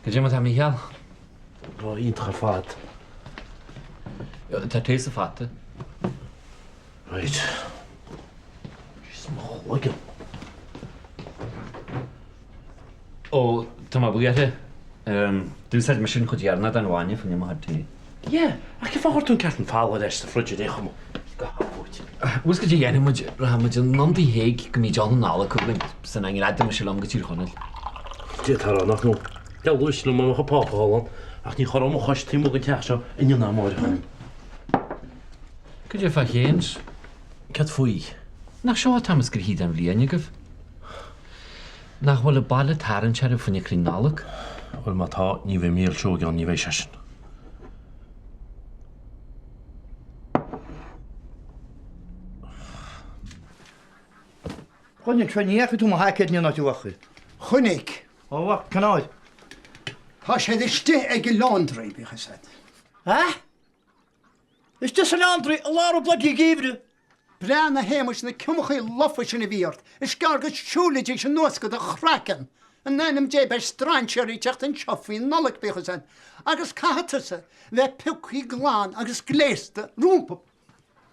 Cad é mar tá Mícheál? Ó, iontach ar fad. Tá tae sa phota. Right. Jeez, mo chloigeann. Ó, tá mé buartha. D'úsáid mise an chuid dheireanach den bhainne fá choinne mo chuid tae. Yeah, ach cén fáth a chuir tú an carton fola ar ais sa fridge ar aon chuma? Go han-fhuait. Bhfuil 's cad é a dhéanfaidh muid, rachaidh muid anonn Tigh Thaidhg go mbíonn deoch na Nollag againn san ngreadfaidh mise liom go Tír Chonaill. D'fhéadfá a rá nach nó. Deabhal uaisle liom amach an Pápa a dhul ann, ach ní chorróidh mo chois taobh amuigh den teach seo inniu ná amáireach. Cad é fá James? Cad faoi? Nach seo an t-am is gnoithí den bhliain agaibh? Nach bhfuil an baile tarraingt oraibh fá choinne crainn Nollag? Bhuel má tá, ní bheidh Mícheál Seoighe ann, ní bheidh seisean. Chonaic seo, ní fhaca tú mo sheaicéad inniu ná tú fhaca? Chonaic. Ó, bhfaca, cén áit? Tá siad istigh ag an laundry, bíodh fhios agat. Ha? Istigh sa laundry i lár an bloody geimhridh. Breathnaigh a Shéamais na ciumachaí lofa sin a bhí ort, is gearr go siúlfaidís anuas go do chraiceann. In ainm Dé beidh strainséirí ag teacht anseo faoin Nollaig, bíodh fhios agat, agus caithfidh tusa bheith piocthaí glan agus gléasta rompu.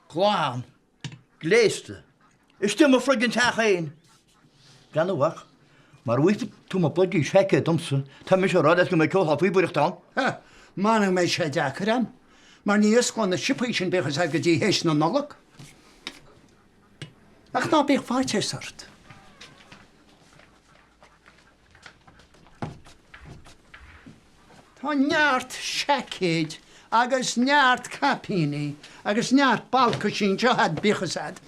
Glan. Gléasta. Istigh i mo friggin teach féin. Breathnaigh a mhac, mara bhfaighidh tú mo bloody seaicéad domsa, tá mise ag rá leat go mbeidh ceol píobaireachta ann. Ha! Mara mbeidh sé deacair a'm, mar ní osclóidh na siopaí sin bíodh fhios agat go dtí théis na Nollag. Ach ná bíodh faitíos ort. Tá neart seaicéid agus neart caipíní agus neart balcaisí anseo a'd, bíodh fhios a'd.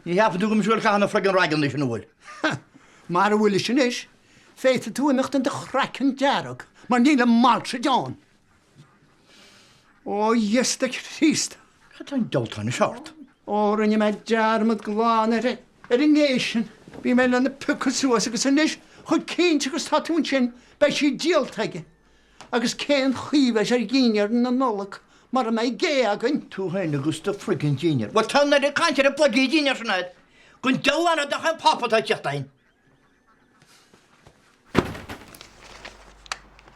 Ní cheapann tú go mb'fhiú caitheamh na friggin raganna sin, an bhfuil? Ha! Mara bhfuil leis anois, féadfaidh tú imeacht in do chraiceann dearg, mar níl an maltraid ann. Ó, Íosta Críost! Cad é an diabhal atá anois ort? Ó, rinne mé dearmad glan ar ar an ngé sin. Bhí mé lena piocadh suas agus anois, chomh cinnte agus tá tú ansin, beidh sí díolta aige. Agus cén chaoi a bheidh ar dhinnéar na Nollag mara mbeidh gé againn? Tú féin agus do friggin dinnéar. Bhuel, tá an oiread cainte ar an bloody dinnéar sin agat. Don diabhal ann nach é an Pápa atá ag tíocht againn.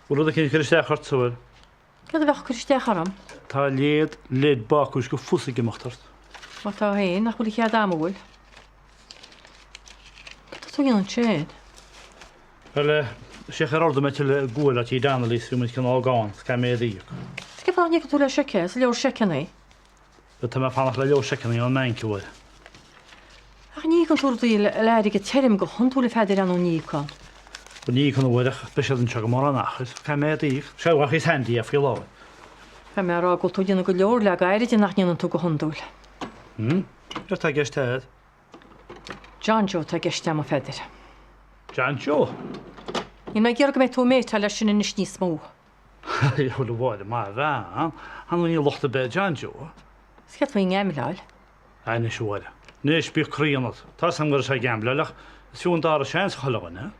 Bhfuil rud eicínt ag cur isteach ort, an bhfuil? Céard a bheadh ag cur isteach orm? Tá léad leid bácúis go fus ag imeacht ort. Má tá féin, nach bhfuil a chead a'm, an bhfuil? Cad tá tú a dhéanamh ansin? Bhuel, is é ar ordaigh mé tuilleadh guail ó tí Donnelly's, bhí muid cineál gann, is caithfidh mé iad a íoc. Is cén fáth nach n-íocann tú le seice, is leor seiceanna? Tá mé ag fanacht le leabhar seiceanna ón mbanc, a Mháire. Ach ní íocann tú rudaí le airgead tirim go hiondúil a Pheadair, nó an íocann? Bhuel, ní íocann a Mháire ach beidh siad anseo go mórán achair. Caithfidh mé iad a íoc. Sé an chaoi is handy é faoi láthair. Caithfidh mé a rá go bhfuil tú ag déanamh go leor le gairid nach ndéanann tú go hiondúil. Hm? Céard atá i gceist agat? John Joe atá i gceist agam, a Pheadair. John Joe? Níl mé ag iarraidh go mbeidh tú ag méiteáil leis sin anois níos mó. Bhuel, a Mháire, maith a bhean. Ar ndóigh ní locht ar bith ar John Joe. Is céard faoin ngeaimleáil? Anois, a Mháire. Anois, bíodh croí ionat. Tá 'fhios a'm go raibh sé ag geaimleáil ach is fiú an dara seans a chuile dhuine.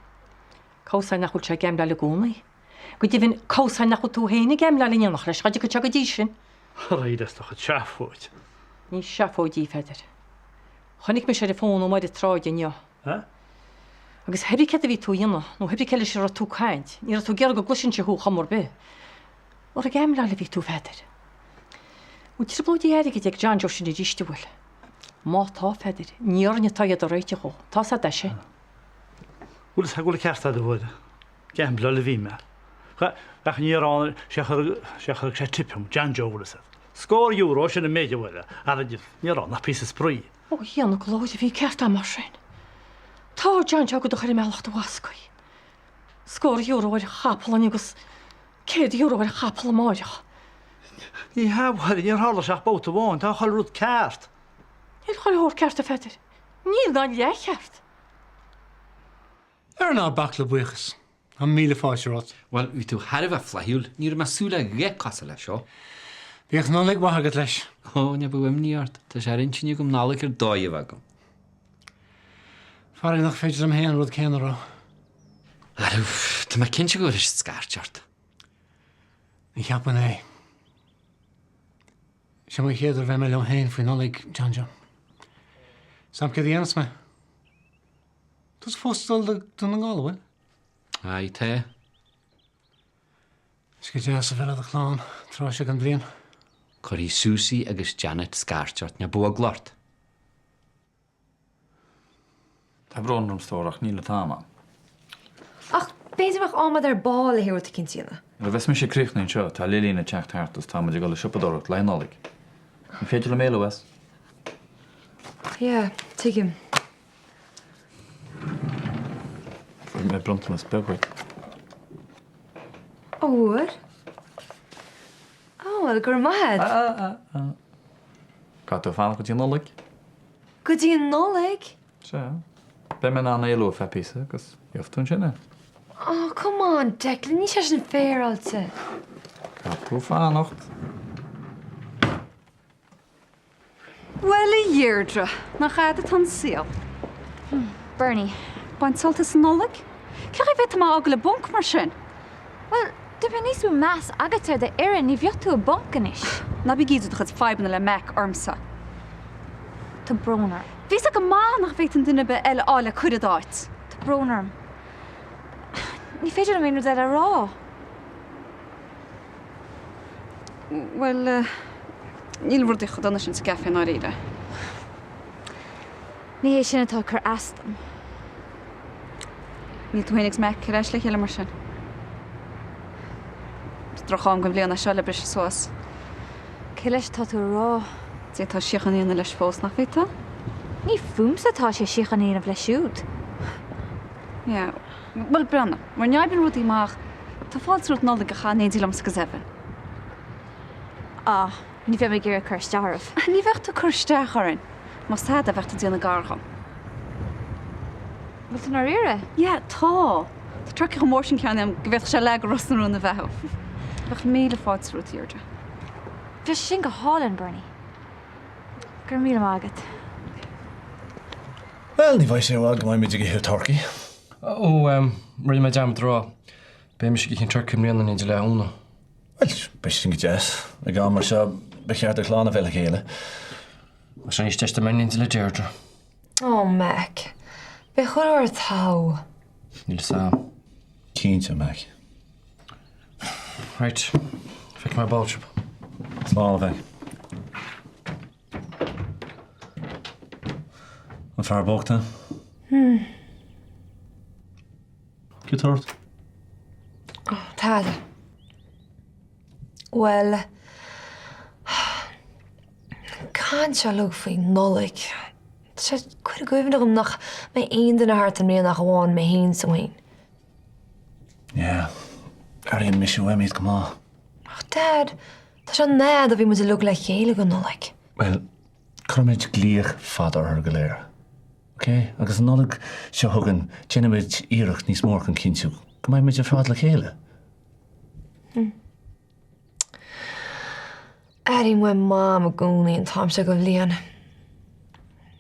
Cá bhfios nach bhfuil sé ag geaimleáil i gcónaí? Go deimhin, cá bhfios nach bhfuil tú féin ag geaimleáil in éineacht leis, dhá dtiocfadh sé go dtí sin. Raghaidh as do chuid seafóid. Ní seafóid í, a Pheadair. Chonaic mise ar an bhfón amuigh ar an tsráid inniu. Eh? Agus thébrí céard a bhí tú a dhéanamh, nó thébrí cé leis a raibh tú ag caint, ní raibh tú ag iarraidh go gcloisfinnse thú chuma ar bith. Óir ag geaimleáil a bhí tú, a Pheadair. Bhfuil trioblóidí airgid ag John Joe sin arís, an bhfuil? Má tá, a Pheadair, ní orainne atá iad a réiteach dhó. Tá 'fhios a'd é sin. Bhfuil 'fhios a'd go bhfuil an ceart a'd, a Mháire. Geaimleáil a bhí mé. Ach ní raibh ann, sé chuirfeadh sé tip orm, John Joe, bhfuil 'fhios a'd. Scór euro, sin an méid, a Mháire, airgead, ní raibh ann ach píosa spraoi. Ó a Dhia na glóire, bhí an ceart a'm mar sin. Tá John Joe do chur i mbealach do bhascaí. Scór euro ar chapall inniu agus €100 ar chapall amáireach. Ní hea, a Mháire, níor tharla sé ach babhta amháin, tá chuile rud ceart. Níl chuile shórt ceart, a Pheadair. Níl ná leathcheart. Ara ná bac le buíochas. Tá míle fáilte romhat. Bhuel, bhí tú thar a bheith flaithiúil. Ní raibh mé ag súil le dhath cosúil leis seo. Bíodh Nollaig mhaith agat leis. Ó, ná bíodh imní ort. Tá sé ar intinn agam Nollaig ar dóigh a bheith agam. Faraor nach féidir liom féin an rud céanna a rá. Arú, tá mé cinnte go gcuirfidh siad scairt ort. Ní cheapfainn é. Seo mo chéad uair a bheidh mé liom féin faoi Nollaig, John Joe. 'S a'm céard a dhéanfas mé. Tá tú fós ag dul do Dún na nGall, an bhfuil? Aye, tá. Is go deas a bheith le do chlann tráth seo den bhliain. Cuirfidh Susie agus Janet scairt ort, ná bíodh eagla ort. Tá brón orm stór ach níl an t-am a'm. Ach b'fhéidir go mbeadh am a'd ar ball le rud eicínt a dhéanamh. Nuair a bheas mise críochnaithe anseo tá Lillian ag teacht thart agus tá muid ag dul ag siopadóireacht le Nollaig. Ní féidir liom éalú as. Yeah, tuigim. Fuair mé bronntanas beag dhuit. Ó bhfuair? Ó, bhuel, go raibh maith a'd. Ah, ah, ah. Caithfidh tú fanacht go dtí an Nollaig. Go dtí an Nollaig? Sea. Beidh mé in ann éalú ar feadh píosa agus gheobhaidh tú ansin é. Oh, come on, Declan, níl sé sin féaráilte. Caithfidh tú fanacht. Bhuel, a Dheirdre, nach a'd atá an saol? Bernie. Baint sult as an Nollaig? Cén chaoi a bhféadfadh mé a fhágáil i bponc mar sin? Bhuel, dá mbeadh níos mó meas agat ar d'fhoireann, ní bheadh tú i bponc anois. Ná bí ag ídiú do chuid fadhbanna le Mac ormsa. Tá brón orm. Bhí 'fhios a'd go maith nach bhféadfainn duine ar bith eile a fháil le cur i d'áit. Tá brón orm. Ní féidir liom aon rud eile a rá. Bhuel, níl rudaí chomh dona sin sa gcaife i ndáiríre. Ní hé sin atá ag cur as dom. Níl tú féin agus Mac ar ais le chéile mar sin? Is droch-am den bhliain é seo le briseadh suas. Cé leis atá tú a rá? D'fhéadfá síocháin a dhéanamh leis fós, nach bhféadfá? Ní fúmsa atá sé síocháin a dhéanamh leis siúd. Yeah. Bhuel, breathnaigh, mura n-oibríonn rudaí amach, tá fáilte romhat Nollaig a chaitheamh in éindí liomsa agus Evan. Ah, ní bheidh mé ag iarraidh cur isteach oraibh. Ní bheadh tú ag cur isteach orainn. Más tada, bheadh tú ag déanamh gar dhom. Bhfuil tú i ndáiríre? Yeah, tá. Tá turcaí chomh mór sin ceannaithe agam go bhféadfadh sé leath de Ros na Rún a bheathú. Bheadh míle fáilte romhat, a Dheirdre. Bheadh sé sin go hálainn, Bernie. Go raibh míle maith agat. Bhuel, ní bheidh sé i bhfad go mbeidh muid ag ithe turcaí. Ó, rinne mé dearmad a rá, beidh mise ag ithe an turcaí i mbliana in éindí le hÚna. Bhuel, beidh sin go deas. Ag am mar seo, ba cheart do chlann a bheith le chéile. Tá sé níos deise dá mbeinn in éindí le Deirdre. Ó, Mac, beidh chuile shórt togha. Níl fhios a'm. Cinnte, Mac. Right, feicfidh mé ar ball sibh. Slán, a Mhac. An fear bocht, huh? Hmm. Cad tá ort? Oh, tada. Bhuel, caint uilig faoin Nollaig. Tá sé ag cur i gcuimhne dhom nach mbeidh aon duine thart i mbliana ach amháin mé féin is tú féin. Yeah, airíonn mise uaim iad go maith. Ach Dad, tá sé an fhad ó bhí muid uilig le chéile don Nollaig. Bhuel, cuirfimid glaoch fada orthu go léir, ok? Agus an Nollaig seo chugainn, déanfaimid iarracht níos mó chun cinntiú go mbeidh muid ar fad le chéile. Hmm. Airím uaim Mam i gcónaí an t-am seo den bhliain.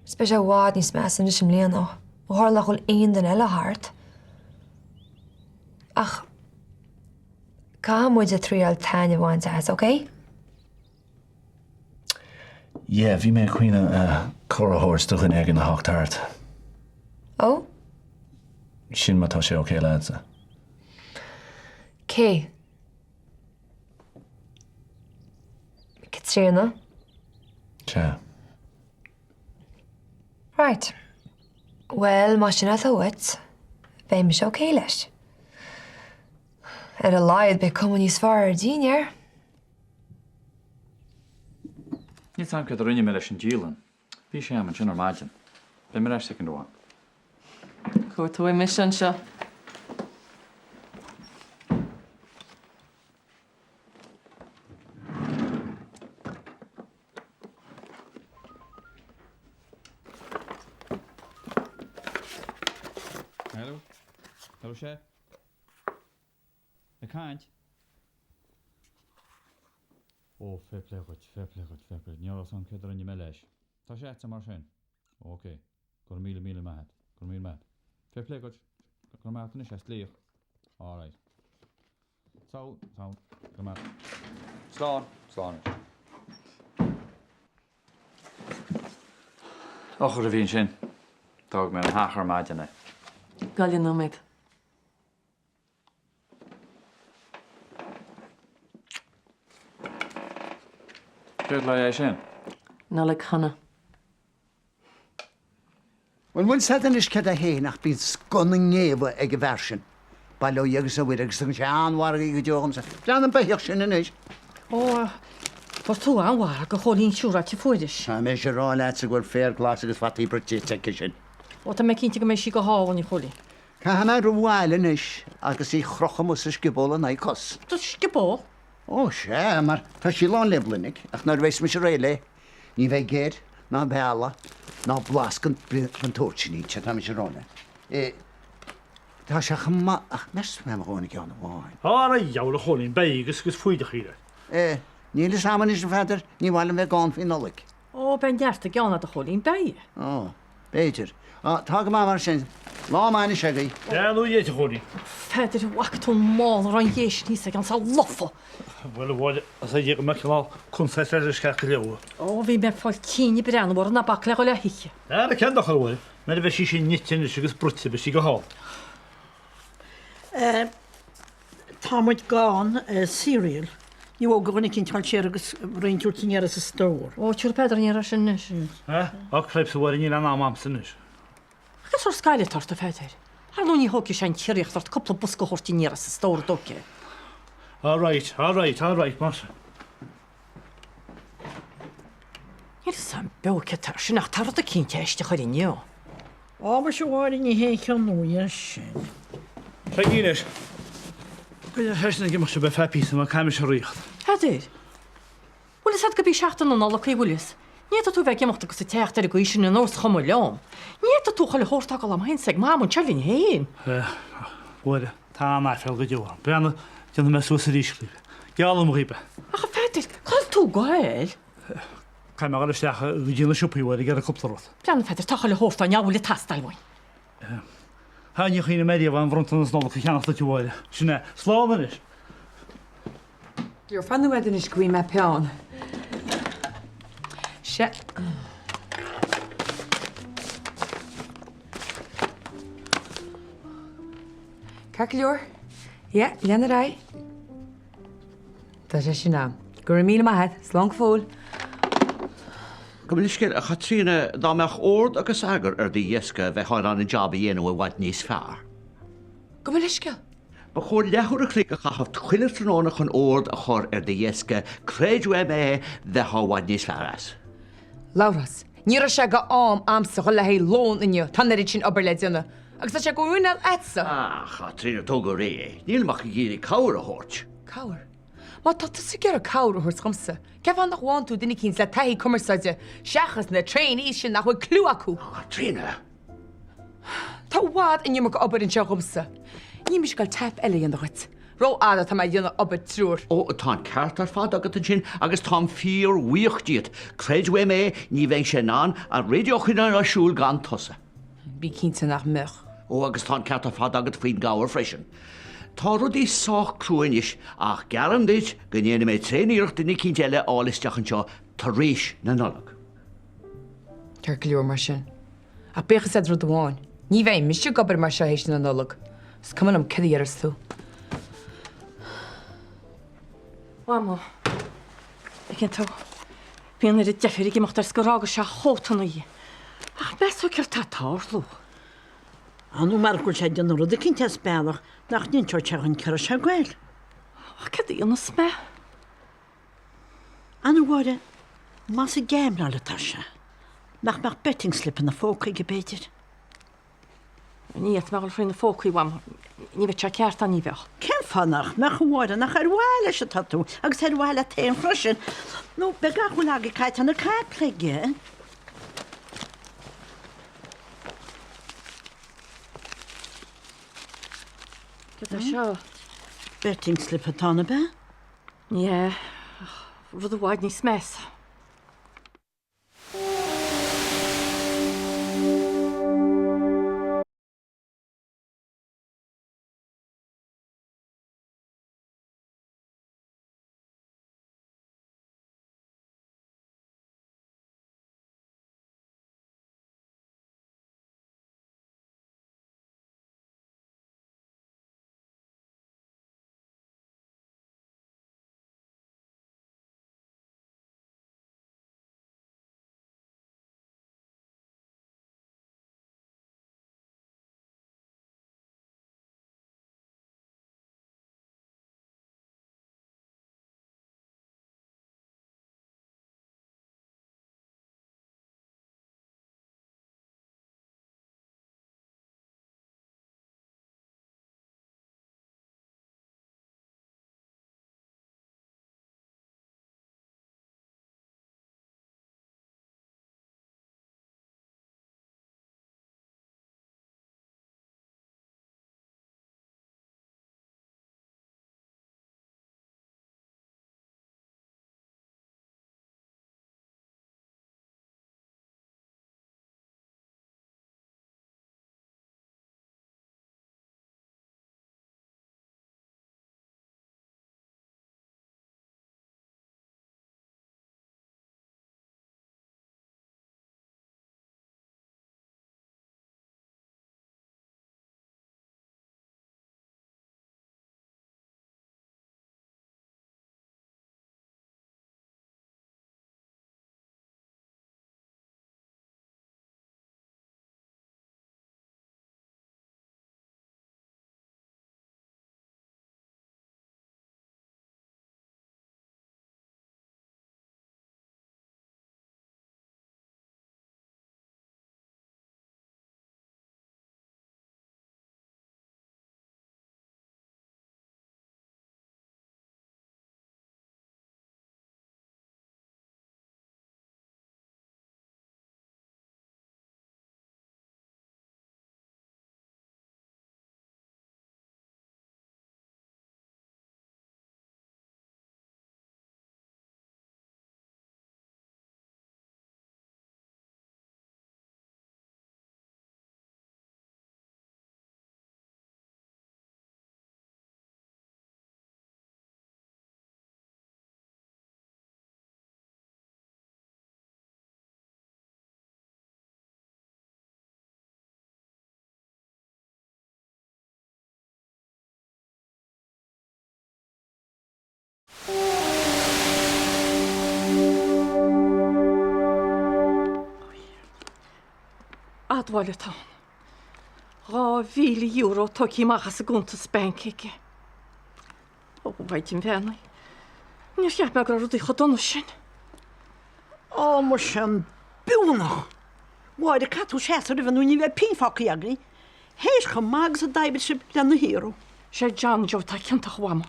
Is beidh sé i bhfad níos measa anois i mbliana ó tharla nach bhfuil aon duine eile thart. Ach caithfidh muid a triail taitneamh a bhaint as, ok? Yeah, bhí mé ag cuimhneamh cuireadh a thabhairt do dhuine éigin a theacht thart. Ó? Sin má tá sé ok leatsa. Cé? Caitríona? Sea. Right. Bhuel, más sin atá uait, beidh mise ok leis. Ar a laghad beidh cuma níos fearr ar an dinnéar. Níl 's a'm céard a rinne mé leis an dialann. Bhí sé a'm ansin ar maidin. Beidh mé ar ais soicind amháin. Cuartóidh mise anseo. Hello? Hello, sé? Ag caint? Ó, fair play dhuit, fair play dhuit, fair play. Ní raibh 'fhios a'm céard a rinne mé leis. Tá sé a'dsa mar sin. Ok. Go raibh míle míle maith a'd. Go raibh míle maith a'd. Fair play dhuit. Go raibh maith a'd anois as glaoch. Alright. Sall, sall. Go raibh maith a'd. Slán, slán anois. Eochair a bhí ansin. D'fhág mé ina theach ar maidin é. Gabh i leith nóiméad. Céard lá é sin? Nollaig Shona. Bhuel, bhfuil 's a'd anois céard é fhéin ach bíonn scoth na ngéabha ag an bhfear sin. Bail ó Dhia agus ó Mhuire agus tugann sé an-mhargaí go deo dhomsa. Breathnaigh an beithíoch sin anois. Ó, fuair tú an-mhargadh, a Chóilín siúráilte fuairis. Tá mise a rá leatsa go bhfuil féar glas agus fataí bruite ite aici sin. Ó, tá mé cinnte go mbeidh sí go hálainn, a Chóilín. Caithfidh mé rith abhaile anois agus í chrochadh amuigh sa scioból in aghaidh cos. Sa scioból? Ó, sea, mar tá sí lán le bloinic, ach nuair a bheas mise réidh léi, ní bheidh geir ná beala ná blas den tsórt sin inti, tá mise a rá leat. Tá sé chomh maith, ach meas mé mo dhóthain ceann amháin. Ara dheabhail, a Chóilín, beidh agus agus foighdeach í leat. Eh, níl fhios a'm anois, a Pheadair, ní mhaith liom bheith gann faoi Nollaig. Ó, beidh neart i gceann a'd, a Chóilín, beidh. Ó, b'fhéidir. Á, tá go maith mar sin. Lá maith anois agaibh. Beannú Dé duit, a Chóilín. Pheadair, an bhfaca tú an mála aráin ghéis sin thíos ag an sá lofa? Bhuel, a Mháire, is é go mbeadh cineál consaeit leis an sceach go leor. Ó, bhí mé ag fáil tinn ag breathnú uirthi, ná bac le dhul á hithe. Ara, cén dochar, a Mháire, nuair a bheidh sí sin nite anois agus bruite, beidh sí go hálainn. Tá muid gann cereal. Ní mhó go dhuine eicínt a ghabháil siar agus roinnt a thabhairt aniar as an stór. Ó, tabharfaidh Peadar aniar é sin anois. Á, cripes a Mháire, níl aon am a'msa anois. Cén sórt scaile atá ort, a Pheadair? Ar ndóigh ní thógfaidh sé an tsíoraíocht ort cúpla bosca a thabhairt aniar as an stór, an dtógfaidh? All right, all right, all right, mar sin. Níl fhios a'm beo céard atá air sin ach tá rud eicínt aisteach air inniu. Á muise a Mháire ní haon cheann nua é sin. Téigí anois. Go deir seisean ag imeacht sibh ar feadh píosa mar caithfidh mise ritheacht. Peadar, Bhfuil fhios a'd gurb í seachtain na Nollag í, bhfuil fhios? Ní fhéadfadh tú bheith ag imeacht agus ag teacht ar an gcaoi sin ar nós chuma liom. Ní fhéadfadh tú chuile shórt a fhágáil a'm féin 's ag Mam anseo linn féin. A Mháire, tá an-aiféala go deo orm. Breathnaigh, déanfaidh mé suas arís dhaoibh. Geallaim dhaoibh é. Ach a Pheadair, cá bhfuil tú ag goil? Caithfidh mé a dhul isteach go dtí na siopaí, a Mháire, ag iarraidh cúpla rud. Breathnaigh, a Pheadair, tá chuile shórt ann, a bhfuil ag teastáil uainn. Ha, ní chuimhneoidh mé riamh aon bhronntanas Nollag a cheannach duit, a Mháire. Sin é. Slán anois. Dear, fan nóiméad anois go bhfaighidh mé peann. Sea. Ceart go leor? Yeah, lean ar aghaidh. Tá sé sin a'm. Go raibh míle maith a'd. Slán go fóill. Gabh mo leithscéal, a Chaitríona, dá mbeadh ord agus eagar ar do dheasca bheifeá in ann an jab a dhéanamh i bhfad níos fearr. Gabh mo leithscéal. Ba chóir leathuair a chloig a chaitheamh chuile tráthnóna chun ord a chur ar do dheasca, creid uaim é, bheifeá i bhfad níos fearr as. Labhrás, Ní raibh sé go am a'msa dhul le haghaidh lón inniu, tá an oiread sin obair le déanamh. Agus tá sé go mhuineál a'dsa. A Chaitríona, tóg go réidh é. Nílim ach ag iarraidh cabhair a thabhairt. Cabhair? Má tá tusa ag iarraidh cabhair a thabhairt dhomsa, cén fáth nach bhfaigheann tú duine eicínt le taithí cumarsáide seachas na trainees sin nach bhfuil cliú acu? A Chaitríona! Tá i bhfad an iomarca obair anseo dhomsa. Níl mise ag goil teip eile a dhéanamh dhuit. Rófhada atá mé ag déanamh obair triúr. Ó, tá an ceart ar fad agat ansin agus táim fíor-bhuíoch díot. Creid uaim é, ní bheinnse in ann an raidió a choinneáil ar siúl gan tusa. Bí cinnte nach mbeadh. Ó, agus tá an ceart ar fad agat faoin gcabhair freisin. Tá rudaí sách crua anois, ach geallaim duit go ndéanfaidh mé tréan-iarracht duine eicínt eile a fháil isteach anseo tar éis na Nollag. Ceart go leor mar sin. Ach bíodh fhios a'd rud amháin, ní bheidh mise ag obair mar seo théis na Nollag. Is cuma liom cad a déarfas tú. Mhamó, tuigeann tú, bhí an oiread deifir ag imeacht air 's gur fhága sé chomh tana í. Ach meas tú céard tá ag tarlú? Á nó mara bhfuil sé ag déanamh rud eicínt as bealach nach n-inseoidh sé dhúinn cá raibh sé ag goil. Ach céard a dhéanfas mé? Á nó a Mháire, más ag gambláil atá sé, nach mbeadh betting slip ina phóca aige b'fhéidir? Ní fhéadfadh mé a dhul faoina phócaí, a Mham. Ní bheadh sé ceart ann, ní bheadh. Cén fáth nach mbeadh, a Mháire, nach ar mhaithe leis atá tú agus ar mhaithe leat féin freisin, nó beidh gach a bhfuil agaibh caite ar na caiple aige. Céard é seo? Betting slip atá ann, ab ea? Ní hea, ach rud i bhfad níos measa. Admháil atá ann. €2,000 tógtha amach as an gcuntas bainc aige. Ó, a Mhaighdean Bheannaithe. Níor cheap mé go raibh rudaí chomh dona sin. Ó, muise an biúnach! Mháire, caithfidh tú seasamh roimhe nó ní bheidh pingin fágtha againn. Théis chomh maith agus a d'oibrigh sibh lena shaothrú. Sé John Joe atá ciontach, a Mhamó.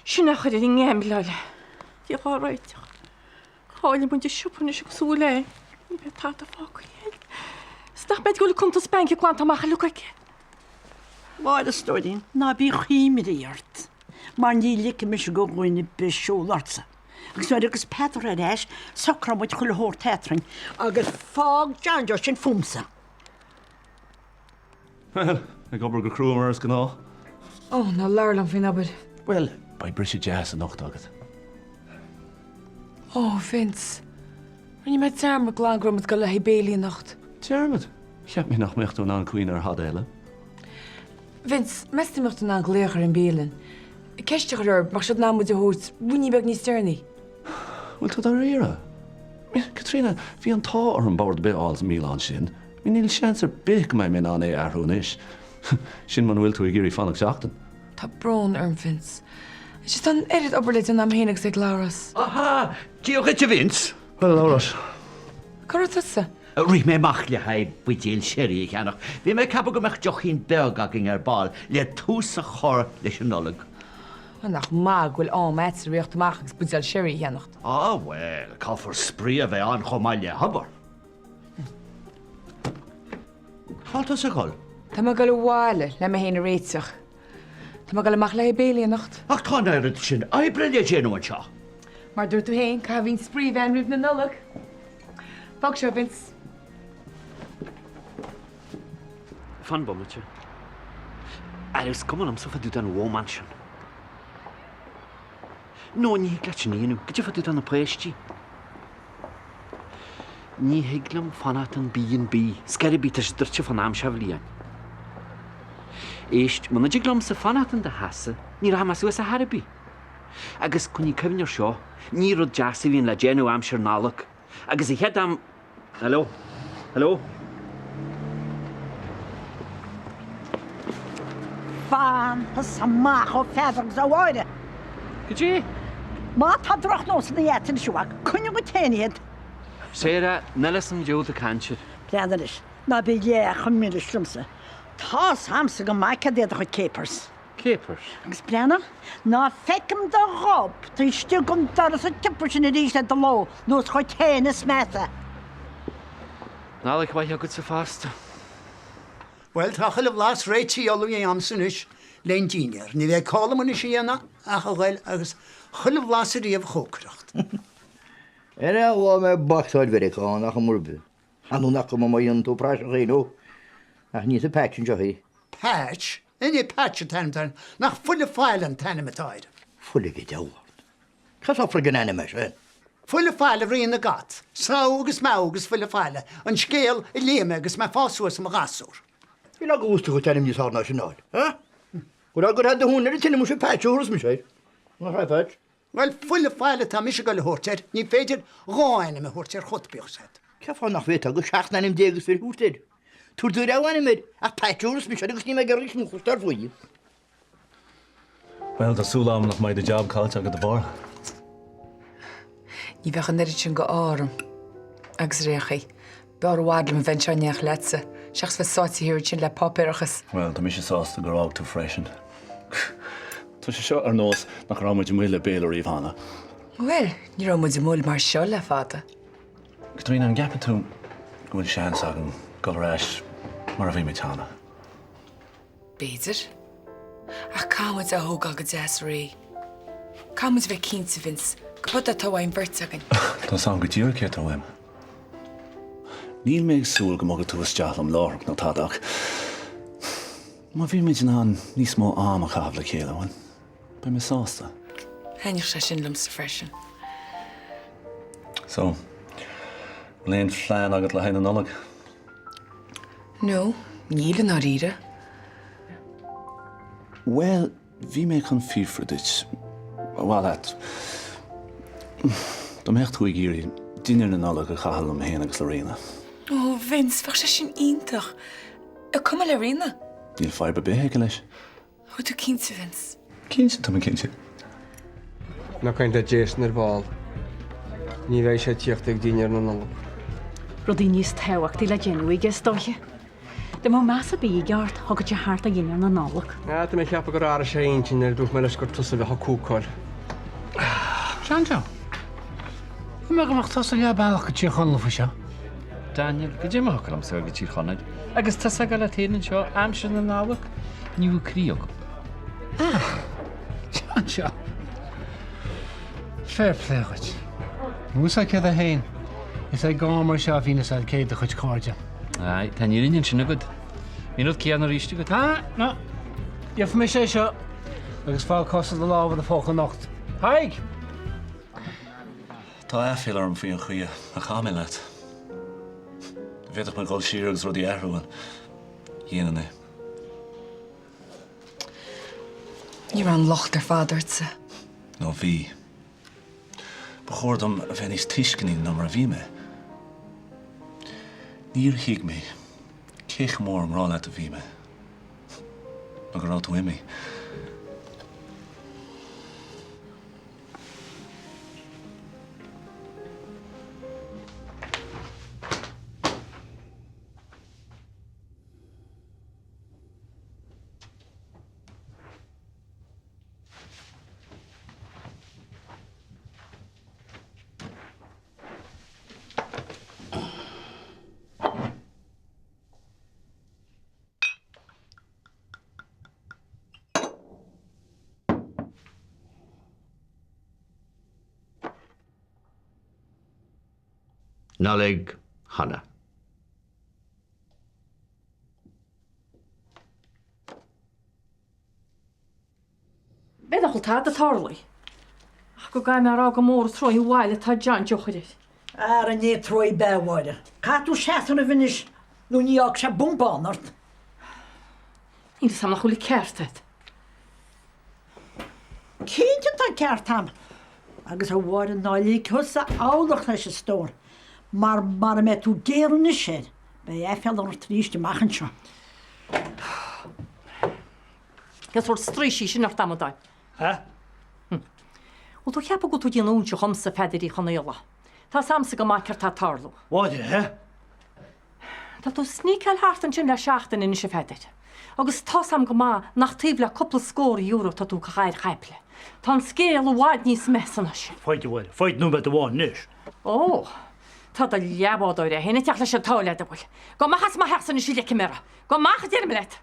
Sin é a chuir ar an ngeaimbleáil é. Dia dhár réiteach. Caillfidh muid an siopa anois agus a bhfuil ann. Ní bheidh tada fágtha againn. Is nach mbeidh go bhfuil an cuntas bainc glanta amach uilig aici. Mháire, a stóirín, ná bíodh imní ort, mar ní ligfidh mise go dhuine ar bith siúl ortsa. Agus nuair a thiocfas Peadar ar ais, socróidh muid chuile shórt eadrainn, agus fág John Joe sin fúmsa. Bhuel, ag obair go crua mar is gnáth. Ó, ná labhair liom faoin obair. Bhuel, beidh briseadh deas anocht agat. Ó, Vince. Rinne mé dearmad glan go raibh muid ag dul le haghaidh béilí anocht. Dearmad? Cheap mé nach mbeadh tú in ann cuimhneamh ar thada eile. Vince, meas tú an mbeadh tú in ann glaoch ar an mbialann? Ceist a chur orthu, mbeadh siad in ann muid a thabhairt ruainnín beag níos deireanaí? Bhfuil tú dáiríre? Caitríona, bhí an t-ádh orm bord ar bith a fháil sa mbialann sin. Níl seans ar bith go mbeidh mé in ann é a athrú anois. Sin muna bhfuil tú ag iarraidh fanacht seachtain. Tá brón orm, Vince. Is tá an oiread obair le déanamh agam féin agus ag Labhrás. Aha! Dia dhuit, a Vince! Bhuel, a Labhráis. Cá raibh tusa? Rith mé amach le haghaidh buidéal sherry a cheannach. Bhí mé ag ceapadh go mbeadh deochín beag againn ar ball le tús a chur leis an Nollaig. Bhuel, nach maith go bhfuil am a'dsa ritheacht amach agus buidéal sherry a cheannacht. Ah, bhuel, caithfear spraoi a bheith ann chomh maith le hobair. Cá bhfuil tusa ag dul? Tá mé ag dul abhaile le mé féin a réiteach. Tá mé ag dul amach le haghaidh béilí anocht. Ach tá an oiread sin oibre le déanamh anseo. Mar a dúirt tú féin, caithfidh an spraoi a bheith ann roimh na Nollag. Fág seo, Vince. Fan bomaite. Ara is cuma liomsa fá dtaobh den bhómán sin. No, ní thig leat sin a dhéanamh. Goidé fá dtaobh de na páistí? Ní thig liom fanacht in B and B. Scor ar bith, tá sé druidte fán am seo bhliain. Éist, muna dtig liomsa fanacht in do theachsa, ní rachaidh mé suas ar chor ar bith. Agus coinnigh cuimhne ar seo, ní rud deas a bhíonn le déanamh aimsir Nollag. Agus an chéad am Hello? Hello? Fan thusa amach ó Pheadar agus ó Mháire. Goidé? Má tá drochnósanna agat anois a mhac, coinnigh uait féin iad. Sarah, níl fhios a'm goidé atá tú ag caint air. Breathnaigh anois, ná bí leath chomh milis liomsa. Tá's a'msa go maith cad iad do chuid capers. Capers? Agus breathnaigh, ná feicim do ghob taobh istigh den doras an tsiopa sin arís le do ló, nó is dhuit féin is measa. Nollaig mhaith agatsa fosta. Bhuel, tá chuile bhlas réitithe ullmhaithe a'msa anois le'n dinnéar. Ní bheidh call orm anois a dhéanamh ach a ghoil agus chuile bhlas ariamh a chócaireacht. Ar aon lá mé ag bacsáil Mheiriceá nach am ar bith. Nó nach cuma má dhéanann tú praiseach inniu, ach ní sa Patch anseo í. Patch? An é Patch an t-ainm atá air? Nach Fuile Faile an t-ainm atá air? Fuile go deabhal ort. Cad as friggin ainm é sin? Fuile Faile Rí na gCat, Samh agus Meadhbh agus Fuile Faile, an scéal a léigh mé agus mé ag fás suas i mo ghasúr. Níl ag gústa dhuit ainm níos fearr ná sin a fháil, eh? Go raibh go raibh do thóin ar an tine muise Patch a thabharfas mise air. Nach é Patch? Bhuel, Fuile Faile atá mise ag dul a thabhairt air, ní féidir dhá ainm a thabhairt ar chat, bíodh 's a'd. Cén fáth nach bhféadfá go 17 n-ainm is fiche a thabhairt air? Tabhair do rogha ainm air, ach Patch a thabharfas mise air agus ní mé ag iarraidh níos mó a chloisteáil faoi. Bhuel, tá súil agam nach mbeidh do jab caillte agat dá bharr. Ní bheadh an oiread sin go ádh orm. Agus ar aon chaoi, B'fhearr i bhfad liom a bheith anseo in éineacht leatsa, seachas bheith sáite thiar ansin le páipéarachas. Bhuel, tá mise sásta gur fhág tú freisin. Tá sé seo ar nós nach raibh muid amuigh le béile riamh cheana. Bhuel, ní raibh muid amuigh mar seo le fada. Caitríona, an gceapann tú go bhfuil seans againn dul ar ais mar a bhí muid cheana? B'fhéidir. Ach caithfidh muid é a thógáil go deas réidh. Caithfidh muid a bheith cinnte, Vince, gurb é atá uaidh an bheirt againn. Tá 's a'm go díreach céard atá uaim. Níl mé ag súil go mbogfaidh tú isteach liom láithreach nó tada ach má bhíonn muid in ann níos mó am a chaitheamh le chéile, bhuel, beidh mé sásta. Thaitneodh sé sin liomsa freisin. So, bhfuil aon phlean agat le haghaidh na Nollag? No, níl i ndáiríre. Bhuel, bhí mé chun fiafraí duit, ba mhaith leat, dá mbeadh tú ag iarraidh dinnéar na Nollag a chaitheamh liom féin agus le Ríona. Ó, Vince, bheadh sé sin iontach. An cuma le Ríona? Níl fadhb ar bith aige leis. Bhfuil tú cinnte, Vince? Cinnte, tá mé cinnte. Ná caint le Jason ar ball. Ní bheidh sé ag tíocht ag dinnéar na Nollag. Rudaí níos tábhachtaí le déanamh aige, is dóiche. Dá mbeadh meas ar bith aige ort, thiocfadh sé thart do dhinnéar na Nollag. Ah, tá mé ag ceapadh gur athraigh sé a intinn nuair a dúirt mé leis gur tusa a bheadh ag cúcáil. John Joe, Shíl mé go mbeadh tusa leath bealach go Tír Chonaill faoi seo. Daniel, Goidé mar a thiocfadh liomsa dul go Tír Chonaill agus tusa ag dul leat féin anseo aimsir na Nollag? Ní bheadh croí agam. Ah, John Joe. Fair play dhuit. Bhfuil 'fhios a'd céard é féin? Is ag am mar seo a bhíonn 'fhios a'd cé do chuid cairde. Aye, tá an fhírinne ansin agat. Bhí an rud céanna arís agat. Ah, no. Gheobhaidh mise é seo agus fág cosa do lámha i do phóca anocht. Haigh! Tá aiféala orm faoi an chaoi a chaith mé leat. Bhféadfadh mé dhul siar agus rudaí a athrú, an dhéanfainn é? Ní raibh an locht ar fad ortsa. Nó bhí. Ba chóir dom a bheith níos tuisceanaí ná mar a bhí mé. Níor thuig mé cé chomh mór i ngrá leat a bhí mé, nó go raibh tú imithe. Nollaig Shona. B'fhéidir nach bhfuil tada tarlaithe, ach go gcaithfidh mé a rá gur mór an troigh an bhaile atá John Joe a chur air. Ara ní troigh ab ea, a Mháire. Caithfidh tú seasamh roimhe anois nó ní fhágfaidh sé bumbán ort. Níl 'fhios a'm nach bhfuil an ceart agat. Cinnte tá an ceart a'm. Agus a Mháire ná lig thusa eallach leis a stór, mar mara mbeidh tú géar anois air, beidh aiféala ort arís amach anseo. Cén sórt straoisí sin ort amadáin? Ha? Bhfuil tú a cheapadh go bhfuil tú ag déanamh ionsaí dhomsa, a Pheadair Uí Chonaola? Tá 'fhios a'msa go maith céard tá ag tarlú. Mháire, ha? Tá tú ag sneakáil thart ansin le seachtain anois, a Pheadair. Agus tá 'fhios a'm go maith nach taobh le cúpla scór euro atá tú ag gabháil chaiple. Tá an scéal i bhfad níos measa ná sin. Foighid, a Mháire, foighid nóiméad amháin anois. Ó! Tá do leathbhádóir é féin ag teacht leis an t-ádh leat, an bhfuil? Gabh amach as mo theachsa anois a leigfidh mé orthu. Gabh amach, a deirim leat!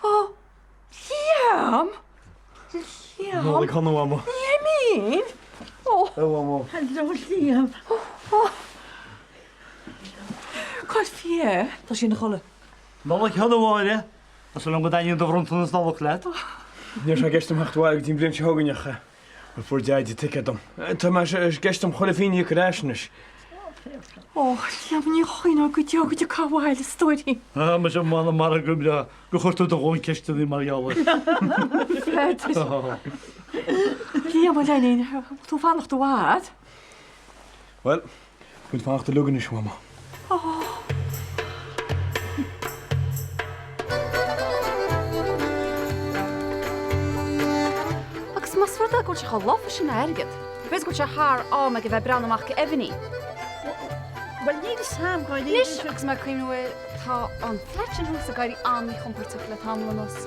Ó, Liam! Liam! Nollaig shona, a Mhamó. Liamín! Ó! A Mhamó. Hello, Liam. Ó! Cá'il Fia? Tá sí ina chodladh. Nollaig shona, a Mháire. Tá súil agam go dtaitníonn do bhronntanas Nollag leat. Ní raibh sé i gceist agam theacht abhaile go dtí an bhliain seo chugainn ach bhuel fuair Deaide ticéad dom. Tá sé i gceist agam chuile phingin a íoc ar ais anois. Ó, Liam, ní chuimhneoidh go deo go dtiocfá abhaile, a stóirín. Á, muise m'anam mara gcuimhneoidh gur chuir tú do dhóthain ceisteanna mar gheall air. Pheadair. Liam, a leainín, bhfuil tú ag fanacht i bhfad? Bhuel, Bhfuil fanacht uilig anois, a Mhamó. Agus más rud é go bhfuil sé chomh lofa sin le airgead, b'fhéidir go bhfuil sé thar am aige bheith ag breathnú amach d'Evannie. Bhuel, níl 'fhios a'm, dáiríre. Anois, agus mé ag cuimhneamh air, tá an flat sin thuas ag éirí an-mhíchompordach le tamall anuas.